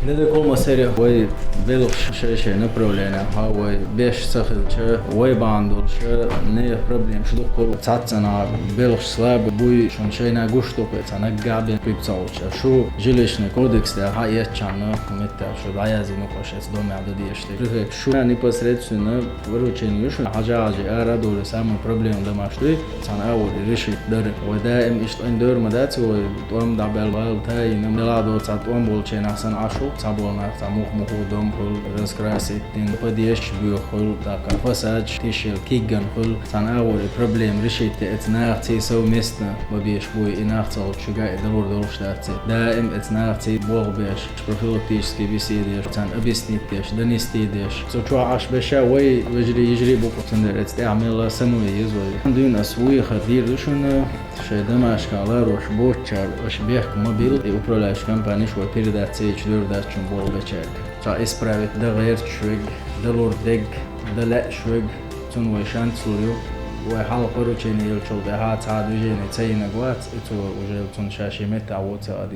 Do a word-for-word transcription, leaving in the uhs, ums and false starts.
Де деколма серия вай белгӀаш шай-шай направлениях, вай беш ца хилча, вай бахьан долуш, не проблемаш дуккхал цхьаццанхьа белгӀаш слабо буй, шун шайна гуш ду-кх вай цхьа наггахь бен куьг ца волча. Шу жилищный кодекс тӀехь хьаэцчхьана меттехь шу дӀаяздина-кх аша эца домехь дан дезаш дерг. Шу непосредственно поручение ю шуна, хьажа-хьажи ара а дора, самый проблема домаш дуй, цхьана агӀор решить дара. Вай даим иштта къин дойр ма дац, вай тӀом дӀабаьлла, вала тайина, мела а доцу цхьа тӀом болчу хенахь санна Ӏаш ву, цхьаболу нах цхьа мух-муху дом хуьлу, раскрасить дина, подъездаш боьха хуьлу, тӀаккха фасадаш тешел кигган хуьлу, цхьана агӀор и проблема решить де, эца нахаций совместно ма беш буй, и нах ца волчу шуьга и далур долуш дац. Даим эца нахаций болх беш, профилактический беседеш, царна объяснить деш, донести деш. Цу чохь Ӏаш беша вай вежарий, йижарий бу-кх, цундела эца тӀехь мелла самое еза вай. Дуьйна ас вуй хар дийр ду шуна, шайн домашкахь ларош боцучара аша бехк ма билла, и управляющая компанеш вай передать ца йича дойр дац шуна болх бечаьрга. Цхьа исправить дан гӀерташ верг, далур дерг дан лаьаш верг, цунна вай шанс лур ю. Вай хьалха поручение еллачул тӀаьхьа цхьа а движение ца йинарг вац, и цо уже цунна ша шен меттехь вон ца а дийр.